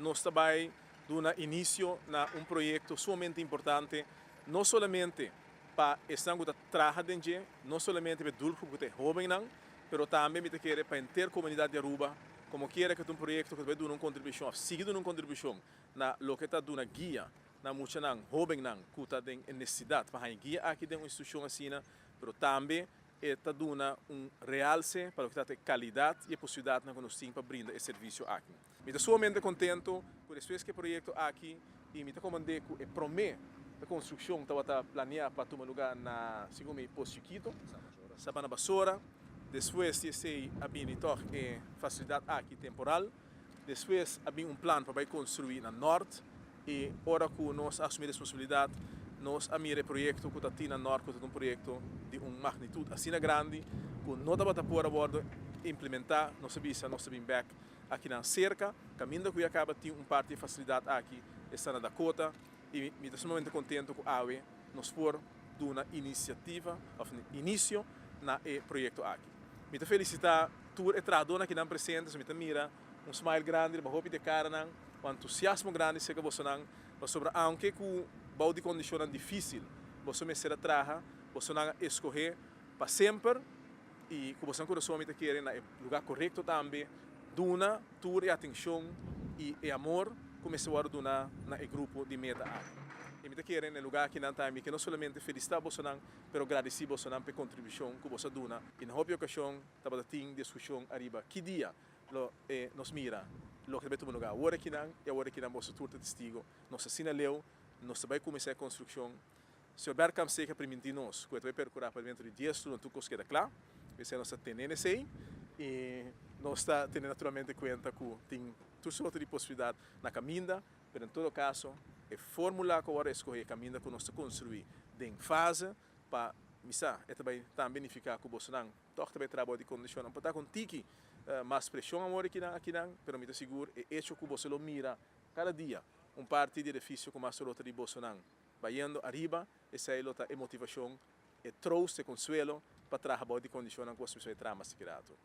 Nos ta bay duna inicio na un proyecto sumamente importante, no solamente pa esnan cu ta traha den dje, no solamente pa e doelgroep cu ta e hobennan, pero tambe mi ta kere pa henter comunidad di Aruba, como kiera cu ta un proyecto cu ta bay duna un contribucion of sigui duna un contribucion na loke ta duna guia na muchanan, hobennan cu ta den e necesidad pa haña guia aki den un institucion asina, pero tambe e ta duna un realce pa loke ta e calidad y e posibilidadnan cu nos tin pa brinda e servicio aki. Mi ta sumamente contento cu despues cu e proyecto aki y mi ta comand'é cu e prome construccion tabata planea pa tuma lugar na, segun mi, Pos Chiquito, Sabana Basora. Despues di esey a bini toch e facilidad aki temporal. Despues a bin un plan pa bay construi na Nort y ora cu nos a asumi responsabilidad nos a mira e proyecto cu ta tin na Nort cu ta un proyecto di un magnitud asina grandi cu no tabata por a wordo implementa. Nos a bisa nos ta bin bek akinan cerca caminda cu ya caba tin un parti di e facilidad aki esta na Dakota y mi ta sumamente contento cu awe nos por duna iniciativa of inicio na e proyecto aki. Mi ta felicita tur e trahadornan akinan presente, so mi ta mira un smile grandi riba hopi di e caranan, un entusiasmo grandi cerca bosonan, pasobra aunke cu bou di condicionnan dificil boso mester a traha, bosonan a escoge pa semper y cu bosonan curason mi ta kere na e lugar corecto tambe duna tur e atencion y e amor cu mester wordo duna na e grupo di meta aki. Y mi ta kere na e lugar akinan tambe mi ke no solamente felicita bosonan, pero gradici bosonan pa e contribucion cu boso a duna. Y na hopi ocasion tabata tin discusion ariba ki dia lo e nos mira loke ta bay tuma lugar awor akinan y awor akinan boso tur ta testigo. Nos asina leu nos ta bay cuminsa e construccion. Señor Bergkamp sega priminti nos cu e ta bay percura pa dentro di dies luna tur cos keda cla. Esey nos ta tene n'esey y nos ta tene naturalmente cuenta cu tin tur sorto di posibilidad na caminda, pero en todo caso e formula cu a wordo escoge, e caminda cu nos ta construi den fase pa mi sa e ta bay tambe nifica cu bosonan tog ta bay traha bao di condicionnan por ta cu un tiki mas presion awor akinan akinan, pero mi ta sigur e hecho cu boso lo mira cada dia un parti di edificio cu mas lo ta di bosonan bayendo ariba, esey lo ta e motivacion, e troost, e consuelo pa traha bao di condicionnan cu boso mester bay traha mas tiki rato.